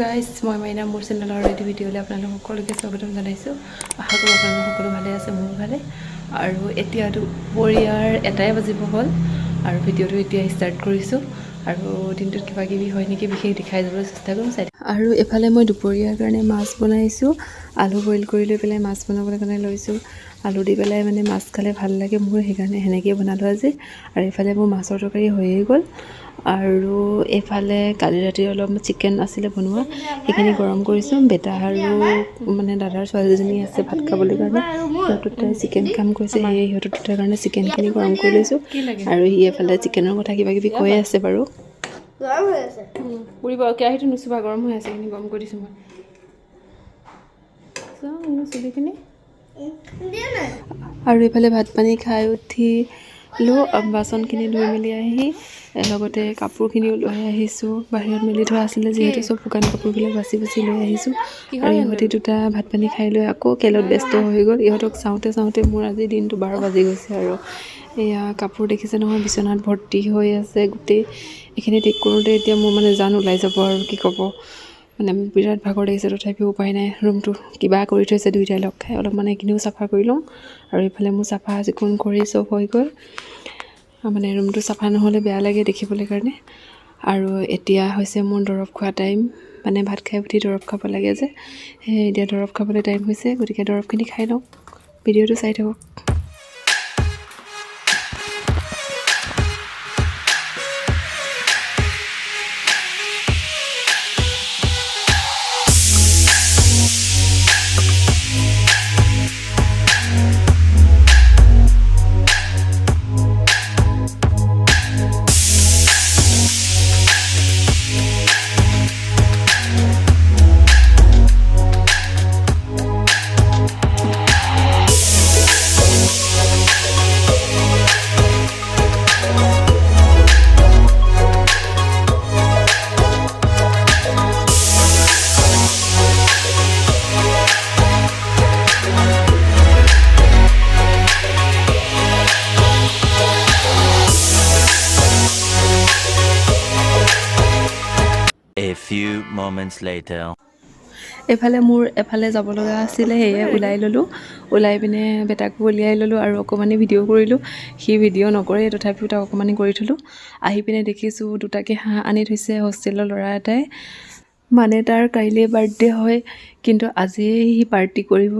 Guys, মই মাইনা। মোৰ চেনেলৰ এটি ভিডিঅ'লৈ আপোনালোক সকলোকে স্বাগতম জনাইছোঁ। আশা কৰোঁ আপোনালোক সকলো ভালে আছে, মোৰো ভালে। আৰু এতিয়া দুপৰীয়াৰ 1টাই বাজিব হ'ল আৰু ভিডিঅ'টো এতিয়া ষ্টাৰ্ট কৰিছোঁ। আৰু দিনটোত কিবা কিবি হয় নেকি বিশেষ দেখাই যাবলৈ চেষ্টা কৰিম, চাই। আৰু এফালে মই দুপৰীয়াৰ কাৰণে মাছ বনাইছোঁ। আলু বইল কৰি লৈ পেলাই মাছ বনাবলৈ কাৰণে লৈছোঁ। আলু দি পেলাই মানে মাছ খালে ভাল লাগে মোৰ, সেইকাৰণে সেনেকৈয়ে বনালোঁ আজি। আৰু এইফালে মোৰ মাছৰ তৰকাৰী হৈয়ে গ'ল। আৰু এইফালে কালি ৰাতি অলপ চিকেন আছিলে বনোৱা, সেইখিনি গৰম কৰিছোঁ। বেটা আৰু মানে দাদাৰ ছোৱালীজনী আছে ভাত খাবলৈ কাৰণে, সিহঁত দুটাই চিকেন খাম কৈছে। সেয়ে সিহঁতৰ দুটাৰ কাৰণে চিকেনখিনি গৰম কৰি লৈছোঁ। আৰু সি এফালে চিকেনৰ কথা কিবা কিবি কৈয়ে আছে বাৰু। গৰম হৈ আছে। পুৰিব, কেৰাহীটো নুচুবা, গৰম হৈ আছে। এইখিনি গৰম কৰি দিছোঁ মই। চাওঁ মোৰ চুলিখিনি। দিয়া নাই। আৰু এইফালে ভাত পানী খাই উঠিলোঁ। বাচনখিনি ধুই মেলি আহি লগতে কাপোৰখিনিও লৈ আহিছোঁ। বাহিৰত মেলি থোৱা আছিলে যিহেতু, চব শুকান কাপোৰবিলাক বাচি বাচি লৈ আহিছোঁ। আৰু ইহঁতি দুটা ভাত পানী খাই লৈ আকৌ খেলত ব্যস্ত হৈ গ'ল। ইহঁতক চাওঁতে চাওঁতে মোৰ আজি দিনটো 12 বাজি গৈছে। আৰু এয়া কাপোৰ দেখিছে নহয়, বিচনাত ভৰ্তি হৈ আছে গোটেই। এইখিনি ঠিক কৰোঁতে এতিয়া মোৰ মানে জান ওলাই যাব আৰু কি ক'ব, মানে বিৰাট ভাগৰ লাগিছে। তথাপিও উপায় নাই, ৰুমটো কিবা কৰি থৈছে দুইটাই লগ খাই। অলপমান এইখিনিও চাফা কৰি লওঁ। আৰু এইফালে মোৰ চাফা চিকুণ কৰি চব হৈ গ'ল। মানে ৰুমটো চাফা নহ'লে বেয়া লাগে দেখিবলৈ কাৰণে। আৰু এতিয়া হৈছে মোৰ দৰৱ খোৱা টাইম। মানে ভাত খাই উঠি দৰৱ খাব লাগে যে, সেয়ে এতিয়া দৰৱ খাবলৈ টাইম হৈছে, গতিকে দৰৱখিনি খাই লওঁ। ভিডিঅ'টো চাই থাকক। A few moments later. এইফালে মোৰ এফালে যাব লগা আছিলে, সেয়ে ওলাই ল'লোঁ। ওলাই পিনে বেটাকো উলিয়াই ল'লোঁ আৰু অকণমানি ভিডিঅ' কৰিলোঁ। সি ভিডিঅ' নকৰে, তথাপিও তাক অকণমানি কৰি থ'লোঁ। আহি পিনে দেখিছোঁ দুটাকে হাঁহ আনি থৈছে হোষ্টেলৰ ল'ৰা এটাই। মানে তাৰ কাইলৈ বাৰ্থডে হয়, কিন্তু আজিয়ে সি পাৰ্টি কৰিব,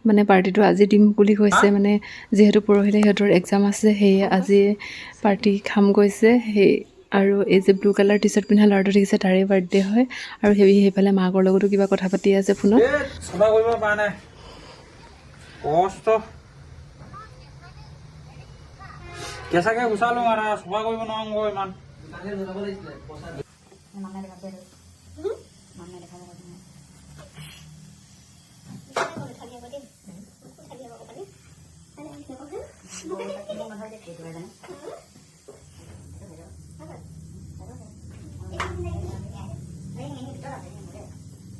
মানে পাৰ্টিটো আজি দিম বুলি কৈছে। মানে যিহেতু পৰহিলৈ সিহঁতৰ এক্সাম আছে, সেয়ে আজি পাৰ্টি খাম কৈছে। সেই আৰু এই যে ব্লু কালাৰ টি চাৰ্ট পিন্ধা ল'ৰাটো দেখিছে, তাৰেই বাৰ্থডে হয়। আৰু সেই সেইফালে মাকৰ লগতো কিবা কথা পাতি আছে ফোনত। চাফা কৰিব পৰা নাই, কষ্ট। কেঁচাকে গুচালো আৰু চফা কৰিব নোৱাৰো ইমান।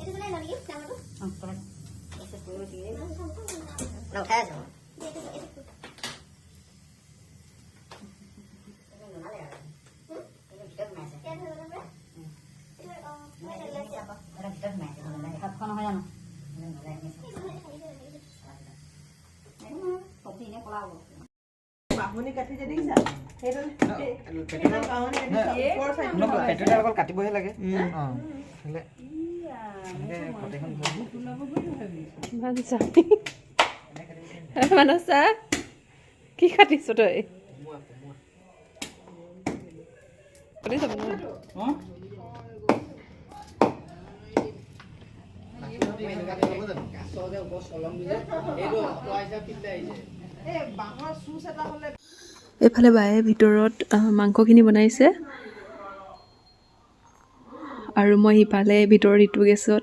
এইটো চলাই নেকি ডাঙৰটো? উঠাই আছো। পেটুটা অকল কাটিবহে লাগে। অঁ, এনেকে ইমান চা মানসা, কি কাটিছ তই? কাটি যাব ন? এইফালে বায়ে ভিতৰত মাংসখিনি বনাইছে আৰু মই সিফালে ভিতৰত ইটো গেছত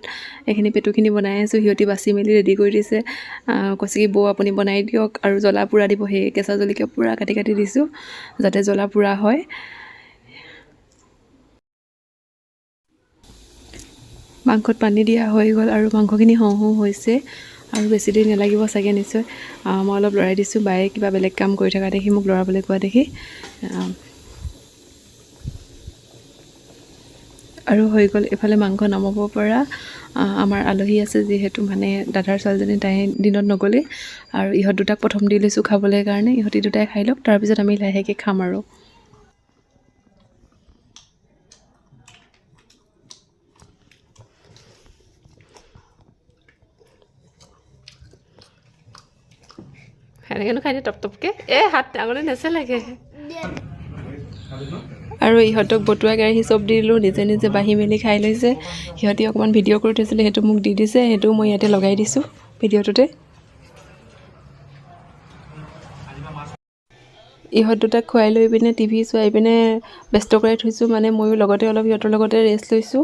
এইখিনি পেটুখিনি বনাই আছোঁ। সিহঁতি বাছি মেলি ৰেডি কৰি দিছে। কৈছে কি, বৌ আপুনি বনাই দিয়ক আৰু জ্বলা পোৰা দিব। সেই কেঁচা জলকীয়া পূৰা কাটি কাটি দিছোঁ যাতে জ্বলা পোৰা হয়। মাংসত পানী দিয়া হৈ গ'ল আৰু মাংসখিনি হওঁ হওঁ হৈছে আৰু বেছি দেৰি নালাগিব চাগে নিশ্চয়। মই অলপ লৰাই দিছোঁ, বায়ে কিবা বেলেগ কাম কৰি থকা দেখি মোক লৰাবলৈ কোৱা দেখি। আৰু হৈ গ'ল এইফালে মাংস নামাব পৰা। আমাৰ আলহী আছে যিহেতু, মানে দাদাৰ ছোৱালীজনী, তাই দিনত নগ'লেই আৰু ইহঁত দুটাক প্ৰথম দি লৈছোঁ খাবলৈ কাৰণে। ইহঁতি দুটাই খাই লওক, তাৰপিছত আমি লাহেকৈ খাম। আৰু সেনেকৈনো খাই দিয়ে টপ টপকৈ, এই হাত আঙুলি নেচেলেকে। আৰু ইহঁতক বতুৱা কেৰাহী চব দি দিলোঁ, নিজে নিজে বাঢ়ি মেলি খাই লৈছে সিহঁতি। অকণমান ভিডিঅ' কৰি থৈছিলে, সেইটো মোক দি দিছে, সেইটো মই ইয়াতে লগাই দিছোঁ ভিডিঅ'টোতে। ইহঁত দুটাক খুৱাই লৈ পিনে, টিভি চোৱাই পিনে ব্যস্ত কৰাই থৈছোঁ। মানে ময়ো লগতে অলপ সিহঁতৰ লগতে ৰেষ্ট লৈছোঁ,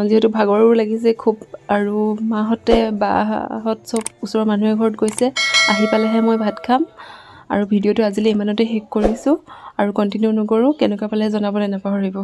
যিহেতু ভাগৰো লাগিছে খুব। আৰু মাহঁতে, বাহঁত চব ওচৰৰ মানুহে ঘৰত গৈছে, আহি পালেহে মই ভাত খাম। আৰু ভিডিঅ'টো আজিলৈ ইমানতে শেষ কৰিছোঁ আৰু কণ্টিনিউ নকৰোঁ। কেনেকুৱা পালে জনাবলৈ নাপাহৰিব।